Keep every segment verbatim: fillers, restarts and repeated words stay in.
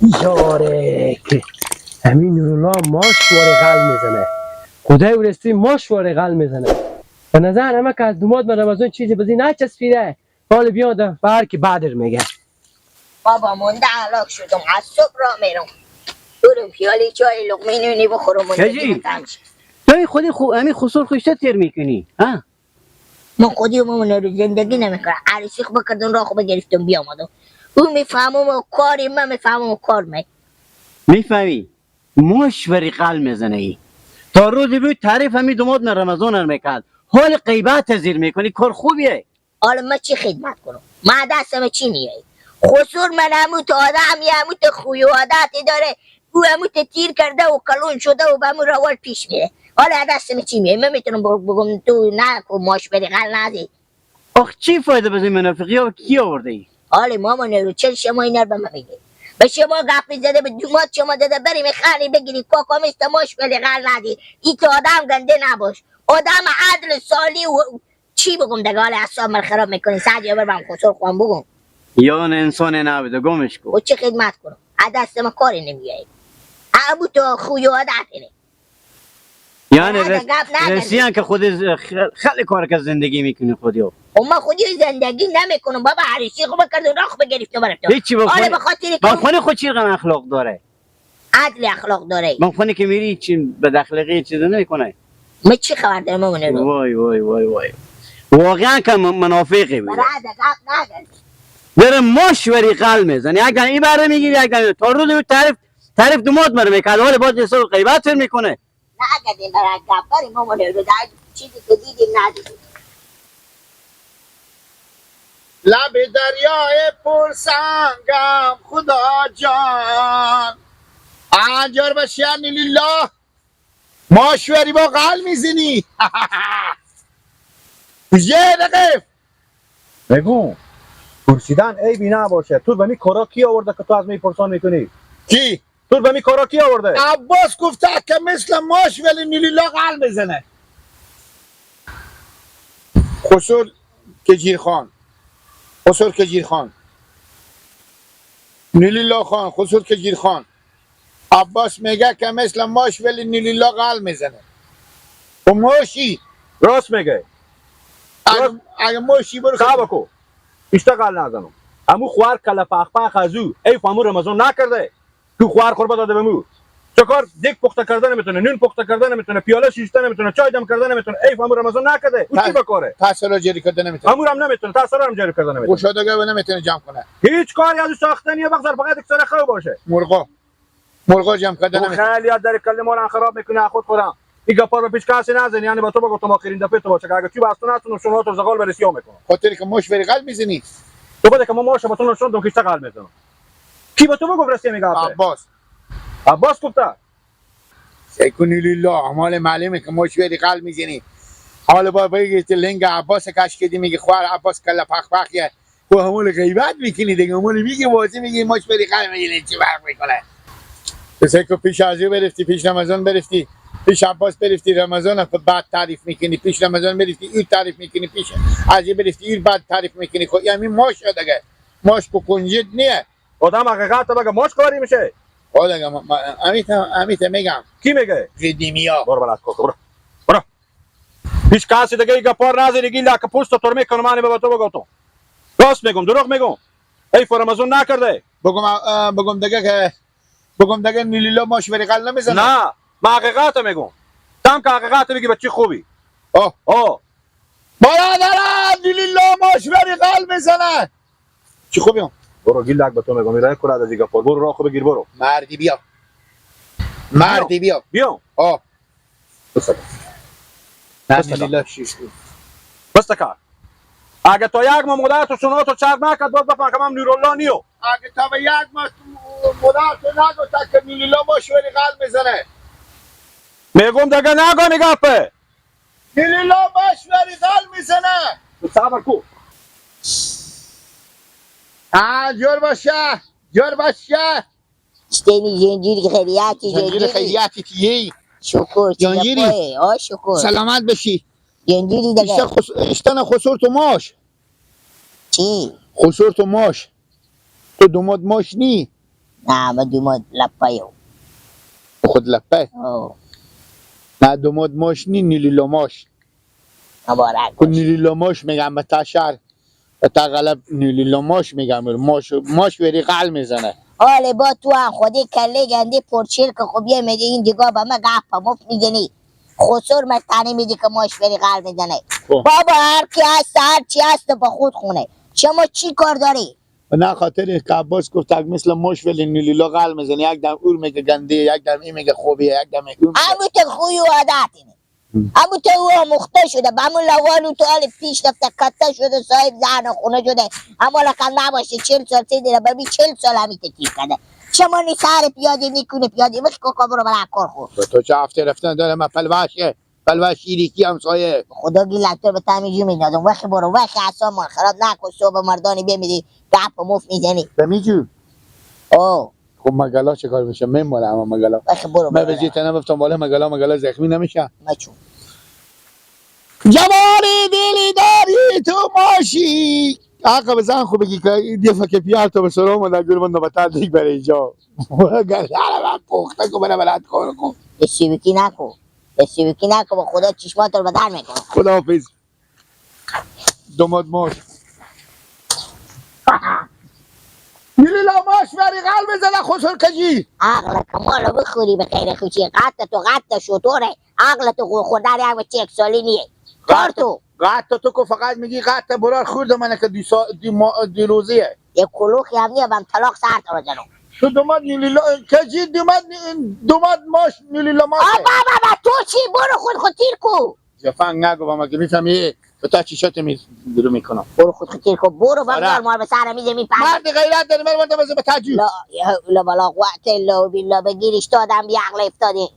یاره که همین نورالله ماش واره غل می‌زنه. خدای ورستی ماش واره غل می‌زنه. به نظر همه که از دوماد من رمضان چیزی بزی نچسبیده. حالا بیادم به هر کی بدر میگه. بابا مونده هلاک شدم، از صبح راه میرم. برم پیالی چای لقمه نونی بخورم و کجی؟ دیگه تمش. تو خودی خو-، همین خسور خوشته تیر می‌کنی، ها؟ من خودی ماما نورو زندگی نمی‌کنم. عروسی خو بکردم، راه خو بگرفتم بیامدم. او می‌فهمم و کاری، من می‌فهمم و کار می. می‌فهمی؟ ماش وری غل می‌زنه ای. تا روزی بود تعریف همی دوماد من رمضان ار می‌کرد. حال غیبت زیر می‌کنی، کار خوبیه. حالا من چی خدمت کنم؟ من دستم چی میایه؟ خسور من هموت آدم، یه هموت خوی و عادتی داره. او هموت تیر کرده و کلون شده و به همون روال پیش میره. حالا دستم چی میایه؟ من می‌تونم بر-، بگم تو نه، کو ماش بری غل ندی. آخ، چی فایده بزی منافقی ها و کی آورده ای؟ حالا ماما نورو، چل شما اینا رو به من میگی؟ به شما گپ زده، به دوماد شما زده، بری می خانی بگیری، کاکا میسته ماش بری غل ندی. ای تو آدم گنده نباش. آدم عدل صالح و چی بگم دگه، حال اعصاب من خراب می‌کنی. سعدی، بر بم خسور خوام بگم. یان انسان نبوده، گمش کو. و چه خدمت کنم؟ از دست من کاری نمیایه. ابو تو خوی و عادت اینه. یعنی آه، رس-، گپ نزن. رسیان که خودی ز-، خ-، خیلی کار که زندگی می‌کنی خودی. و من خودی زندگی نمی‌کنم بابا، عروسی خو بکردم، راه خو بگرفتم برفتم. هیچی بخونه. آره، به خاطر که بخونه خود چی رقم اخلاق داره؟ عدل اخلاق داره. من خونه که میری چی بد اخلاقی چیز نمی‌کنه. من چی خبر دارم اون رو؟ وای، وای، وای، وای. واقعاً که من-، منافقی بود. برادر، گپ نزن. داره ماش وری غل می‌زنه. یک دم این بره می‌گیری، یک دم تا روز بود تعریف، تعریف دوماد مره می‌کرد. حالا باز یه سر غیبت می‌کنه. نگدیم برای گپ، بریم ماما نورو، در چیزی که دیدیم ندیدیم. لب دریای پرسنگم خدا جان. آجر بشی الحمدلله. ماش وری با غل می‌زنی. یه دقیقه. بگو. پرسیدن عیبی نباشه. تو به می کارا کی آورده که تو از می پرسان می‌کنی؟ کی؟ تو به می کارا کی آورده؟ عباس گفته که مثل ماش ولی نیلیلا غل می‌زنه. خسور کجیر خان. خسور کجیر خان. نیلیلا خان، خسور کجیر خان. عباس میگه که مثل ماش ولی نیلیلا غل می‌زنه. خو ماشی. راست میگه. اگه، راست. اگه ماشی برو صبر کو. اشته غل نزنم. امو خوار کله پخ پخ از او. ای فامو رمضان نکرده. تو خوار خور بداده بمو. چه کار؟ دیگ پخته کرده نمی‌تونه، نون پخته کرده نمی‌تونه، پیاله شیشته نمی‌تونه، چای دم کرده نمی‌تونه. ای فامو رمضان نکرده. او چی تا-، بکاره؟ تا سرا جاری کرده نمی‌تونه. امور هم نمی‌تونه، تا سرا هم جاری کرده نمی‌تونه. گشادگاه نمی‌تونه جمع کنه. هیچ کاری از او ساخته نیه، بغض فقط یک سر خو باشه. مرغا. مرغا جمع کرده او نمی‌تونه. خیلی یاد داری کلمه ما رو خراب می‌کنی، از خود خودم. این گپا رو پیش کسی نزنی، یعنی با تو بگفتم آخرین دفعه تو باشه که اگه چی با از تو نستونم، شما تو زغال برسی ها می‌کنم. خاطری که ماش وری غل می‌زنی. تو بده که ما ماش با تو نشون دم کشته غل می‌زنم. کی به تو بگفت راستی میگه آخه؟ عباس. عباس گفته. سیکونی لیلا، اعمال معلومه که ماش وری غل می‌زنی. حالا با بگی که لنگ عباس کش کدی، میگی خوار عباس کله پخ پخ یه. خو همون غیبت می‌کنی دیگه، همون میگی واضح میگی ماش وری غل می‌زنی، چی فرق می‌کنه؟ تو سیکو پیش ازی برفتی، پیش رمضان برفتی، پیش عباس برفتی، رمضان خود بد تعریف می‌کنی، پیش رمضان برفتی، ایر تعریف می‌کنی، پیش ازی برفتی، ایر بد تعریف می‌کنی. خو یعنی ماش دیگه، ماش کو کنجد نیه. آدم حقیقت بگه، ماش کاری می‌شه. آه، دیگه، ما، ما، امیت، امیت می‌گم. کی می‌گه؟ قدیمیا. برو بلد کاکا، برو. برو. هیچ کسی دیگه ای گپار نزنی، گیل که پوست تور می‌کنم، من به تو بگم تو. راست می‌گم، دروغ می‌گم؟ ای فرمزون نکرده. بگم، اه، بگم دیگه که، بگم دیگه نیلیلا ماش وری غل نمی‌زنه. نه، من حقیقت می‌گم. تم که حقیقت بگی به چی خوبی. آه. آه. برادرم، نیلیلا ماش وری غل می‌زنه. چی خوبی هم؟ برو، گیلک به تو می‌گم، می‌رای کرد از این گپا. برو، راه خو بگیر، برو. مردی بیا. مردی بیا. بیا. آه. بس کن. بس کن. بس کن. اگه تا یک ماه مادر تو سونا تو چرب نکرد، باز بفهم که من نورالله نیو. اگه تا به یک ماه مادر تو نگفت که نیلیلا ماش وری غل می‌زنه. می‌گم دیگه نگو می‌گفه. نیلیلا ماش وری غل می‌زنه. تو صبر کو. آه، جور باشه، جور باشه. اشتنی زنجیری خیریاتی، زنجیری زنجیری. خیریاتی تیهی. شکر، زنجیری. چیه؟ آه، شکر. سلامت بشی. زنجیری دیگه. اشتن خس-، اشتن خسور تو ماش. چی؟ خسور تو ماش. تو دوماد ماش نی. نه، به دوماد لپه یو. خود لپه؟ او. نه، دوماد ماش نی، نیلیلا ماش. مبارک خو باشه. نیلیلا ماش میگم به تا شهر. به تا غلب نیلیلا ماش میگم. ماش، ماش وری غل می‌زنه. حالی با تو هم خودی کله گندی پرچیل که خو بیا میگه این دیگه به من گپ مفت می‌زنی. خسور مستانی می‌دی که ماش وری غل می‌زنه. خب. بابا، هر کی هست، هر چی هست، به خود خونه. شما چی کار داری؟ به نه خاطر که عباس گفت اگه مثل ماش ولی نیلیلا غل می‌زنی، یک دم اور میگه گندی، یک دم این میگه خوبیه، یک دم اون میگه. همون تو خوی و عادت اینه. هم. همون تو او آموخته شده، به همون لوال و تو حال پیش رفته، کته شده، صاحب زن و خونه شده. اما لکن نباشه، چهل سال سی دیره، ببین چهل سال همی تکلیف کرده. شما نی سر پیاده می‌کنه، پیاده می‌کنه، که برو برای کار خود. به تو چه هفته رفتن داره، من پلوشه. پلوه شیریکی همسایه. خدا گی لطور به تمی جو می‌دادم. وخی برو، وخی اعصاب ما خراب نکن، صبح مردانی بمیری، گپ مفت می‌زنی. به می جو. او. خب مگلا چه کار می‌شه؟ من مال همه مگلا. وخی برو، من برو. به جیت نبفتم، بالا مگلا، مگلا زخمی نمی‌شه. مچو. جوانی دلی داری تو ماشی. آقا بزن خوبه کی که دفعه که پیار تو به سرام و در گل بندو بتا دیگ بره اینجا. گلاره من پخته کو بره بلد کار کو. اسیوکی نکو. اسیوکی نکو، به خدا چشمات رو به در می‌کنم. خداحافظ. دوماد ماش. نیلیلا ماش وری غل می‌زنه خسور کجی. عقل کمال بخوری به خیر خوشی. قط تو قط شطوره. عقل تو خو-، خوردن یک بچه یک سالی نیه. کار تو. قط تو کو فقط میگی قط برار خورد منه که دی سا-، دی ما-، دی روزیه. یک کلوخی هم نیه، بم طلاق سر تو بزنم. تو دوماد نیلیلا، کجی دوماد نی-، دوماد ماش نیلیلا ماش. آ بابا، با تو چی؟ برو خود خود تیر کو. جفنگ نگو با ما که می‌فهمی به تا چیشات می درو می‌کنم. برو خود خود تیر کو، برو بابا، آره. ما به سر میزه می‌پرد. مرد غیرت داری، من وردم از به تجو. لا، لا، لا، بلا قوت الا بالله، بگیرش تا آدم بی‌عقل افتادی.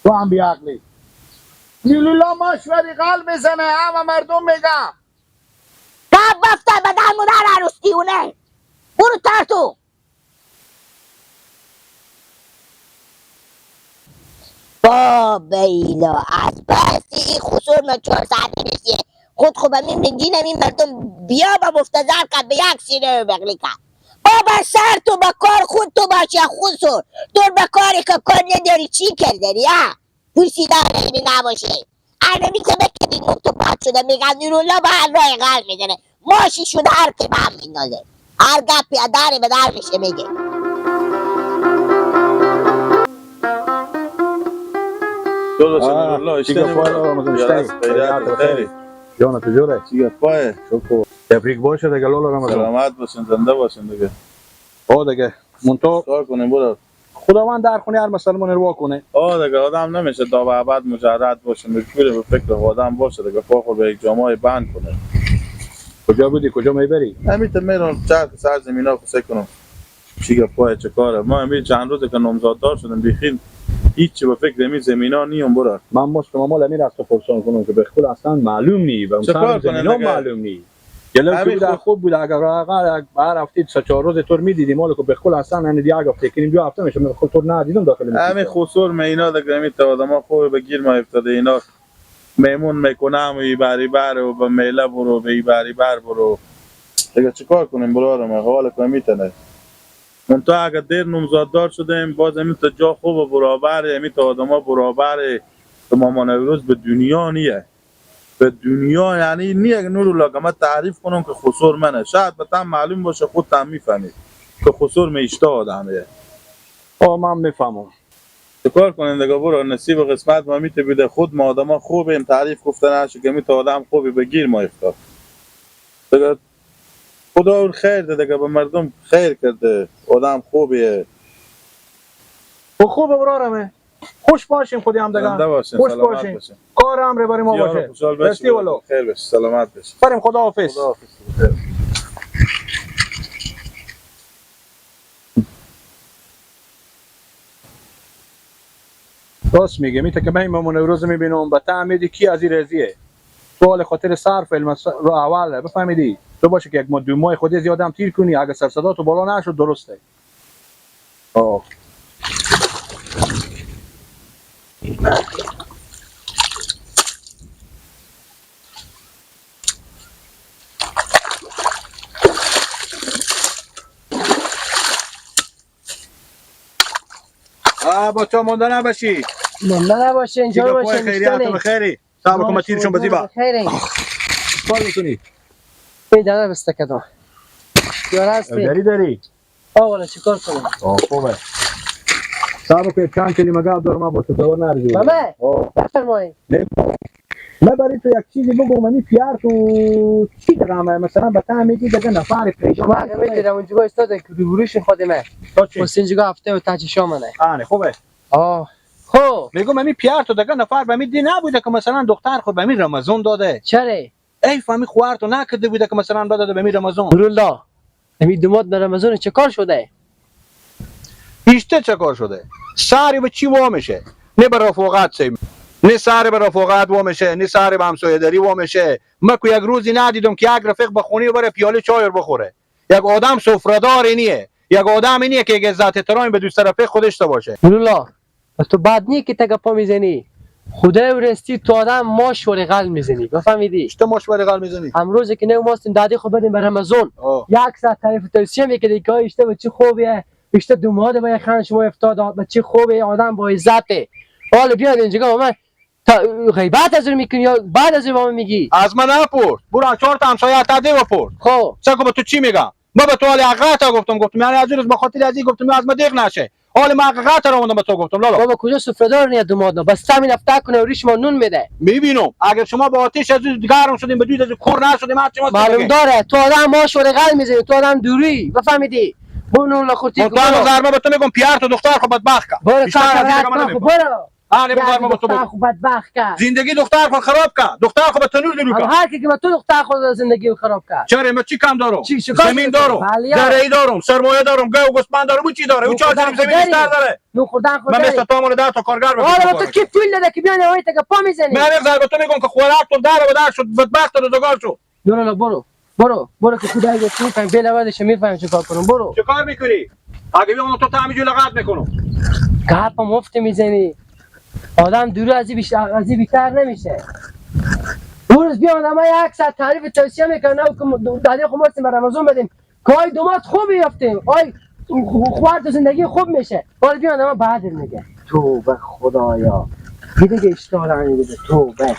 تو هم بی‌عقلی. نیلیلا ماش وری غل می‌زنه، همه مردم می‌گم. گپ بفته به در مادر عروسی اونه. برو تر تو. با بیلا از بس ای خسور من چهار ساعتی می‌شه. خود خو به می مجین می مردم بیا به مفتزر که به یک سینه بغلی که. بابا سر تو به کار خود تو باشه خسور. تو به کاری که کار نداری چی کار داری، ها؟ پوسیدار اینی نباشه. انمی که بکنی گفت و پاک شده، می‌گن نورالله به هر راه غل می‌زنه. ماشی شده هر که به هم میندازه. هر گپی داره به در می‌شه میگه. جور باشی آه، نورالله، چی اشتری گپ بود؟ آقا رمضان، اشتری. خیریت، خیریت، خیری. جان تو جوره؟ چی گپ پایه؟ شکر. تبریک باشه دیگه لالا رمضان. سلامت باشین، زنده باشین دیگه. آه دیگه. منتها کار کنیم برار. خداوند در خونه هر مسلمان رو وا کنه. آه دیگه، آدم نمیشه تا به ابد مجرد باشه، مجبوره به فکر آدم باشه دیگه، پا خود به یک جامعه بند کنه. کجا بودی؟ کجا می‌بری؟ همین تا میرم چرخ سر زمینا خو سیل کنم. چی گپ پایه، چه کاره؟ ما همین چند روزه که نامزاددار شدم، بیخی هیچی به فکر همین زمینا نیم برار. من مستم مال امیر از تو پرسان کنم که به خود اصلاً معلوم نی و چه اصلاً کار کنن زمینا دیگه؟ معلوم نی. گله همین که بوده خود خوب بوده، اگر اقل هر هفته سه چهار روز طور می‌دیدیم، حالا که به خود اصلاً یعنی دیگه هفته کنیم، دو هفته می‌شه، من خود طور ندیدم داخل مدرسه. همین خسور مینا دیگه، همین تا آدما خوب به گیر ما افتاده اینا. میمون می‌کنم و ای بری بر و به میله برو، به ای بری بر برو. دیگه چیکار کنیم برار، من حال که می‌تنه. من تو اگه دیر نامزاددار شدیم، باز همین تا جا خوب و برابره، همین تا آدما برابره، تو ماما نوروز به دنیا نیه. به دنیا یعنی نیه که نورالله که من تعریف کنم که خسور منه. شاید به تم معلوم باشه، خود تم می‌فهمی که خسور من اشته آدمیه. آه، من می‌فهمم. چه کار کنیم دیگه، برو، نصیب و قسمت ما میته بیده. خود ما آدما خوبیم، تعریف گفته نشه که میته آدم خوبی به گیر ما افتاد. دیگه خدا اون خیر ده دیگه، به مردم خیر کرده، آدم خوبیه. خب خوبه برارمه. خوش باشین خودی هم دیگه. زنده باشین، خوش سلامت باشین. باشین. کار امر بری ما باشه. خوشحال باشین. راستی ولو. خیر باشین، سلامت باشین. بریم، خداحافظ. خداحافظ. راست میگه، میته که من ماما نوروز می‌بینم، به تعمید کی از این راضیه. تو حال خاطر صرف علم س-، رو اول بفهمیدی. تو باشه که یک ماه دو ماه خودی زیاد هم تیر کنی، اگه سر صدا تو بالا نشد درسته. آه. آه، با تو مونده نباشی. مونده نباشی، اینجا باشی، خیریت بخیری. صاحب، کمه تیر شون بزی با. بخیری. چیکار می‌کنی؟ این داده بسته کدو. یارا هستی؟ داری، داری. آه، والا چیکار کنم؟ آه، خوبه. صاحب، که چند کلمه گپ دارم، ما با تو دور نرزی. مامه، آه. بفرمایی. نه. من برای تو یک چیزی بگم، منی پیار تو چی درامه؟ مثلاً به تا میگی دگه نفر پیش ما اگه می‌گی در اونجا ایستاده که روبروش خود من. تو چی؟ پس اینجا هفته و تاج شام نه. آه، نه، خوبه. آه. خو. می‌گم، امی پیار تو دگه نفر به می دی نبوده که مثلاً دختر خود به می رمضان داده؟ چره؟ ای فهمی خوار تو نکرده بوده که مثلاً بداده به می رمضان؟ نورالله، امی دوماد به رمضان چه کار شده؟ ایشته چه کار شده؟ سری به چی وا می‌شه؟ نه به رفاقت سی، نه سری به رفاقت وا می‌شه، نه سری به همسایه‌داری وا می‌شه. من که یک روزی ندیدم که یک رفیق به خونه بره پیاله چای رو بخوره. یک آدم سفره‌داری نیه. یک آدم اینیه که یک عزت احترامی به دوست رفیق خودش داشته باشه. نورالله، پس تو بد نیه که تا گپا می‌زنی. خدای ورستی تو آدم ماش وری غل می‌زنی. بفهمیدی؟ چطور ماش وری غل می‌زنی؟ امروزی که نو ماستیم دادی خو بدیم به رمضان. آه. یک ساعت تعریف توصیه می‌کردی که آی اشته به چی خوبیه، اشته دوماد به خان شما افتاد، به چی خوبه، آدم با عزته. حالا بیاد اینجا من تا غیبت از او می‌کنی یا بعد از او با من می‌گی؟ از من نپرس. برو چهار تا همسایه تا دیو پرس. خب. چه کو به تو چی می‌گم؟ ما به تو حال حقیقت گفتم، گفتم یعنی از اون روز به خاطر از این گفتم از ما دیق نشه. حال ما حقیقت رو به تو گفتم لالا. بابا کجا سفره‌دار نیه دوماد نه. بس همین هفته کنه و ریش ما نون می‌ده. می‌بینم. اگر شما با آتش از اون گرم شدیم، به دود از اون کور نشدیم، هر چی ما معلوم داره. تو آدم ماش وری غل می‌زنی، تو آدم دوری. بفهمیدی؟ برو نون لخورتی. من تو هم زرمه به تو می‌گم، پیار تو دختر خو بدبخت که. برو بیشتر از این دیگه من نمی‌گم. برو. آره، بذار ما با تو بگم. خو بدبخت کرد. زندگی دختر خو خراب کرد. دختر خو به تنور درو کرد. هر کی که به تو دختر خو زندگی خراب کرد. چرا؟ من چی کم دارم؟ چی، چی کار زمین دارم. بله. زرعی دارم، سرمایه دارم، گاو و گوسپند دارم. او چی داره؟ او چهار دنیم زمین بیشتر داره. نون خوردن خو داری. من مثل تو مال ده تا کارگر بودم. حالا تو کی پول داده که بیان اوی تگه پا می‌زنی؟ من یک ذره به تو می‌گم که خوراک تو در و در شد، بدبخت روزگار شد. نورالله، برو. برو، برو که خدای گفت می‌فهمی. بلا بعدش می‌فهمی چه کار کنم. برو. چه کار می‌کنی؟ اگه بیام تو تا همینجور لغت می‌کنم. گپ مفت می‌زنی. آدم دورو از این بیشتر، از این بیشتر نمیشه. اون روز بیا آدم یک ساعت تعریف توصیه می‌کنه و که دادی خو ماستیم به رمضان بدیم. که آی دوماد خوب یافتیم. آی خو-، خوار تو زندگی خوب می‌شه. حالا بیا آدم بعد می‌گه. توبه خدایا. دیگه اشتغال نمی‌ده. توبه.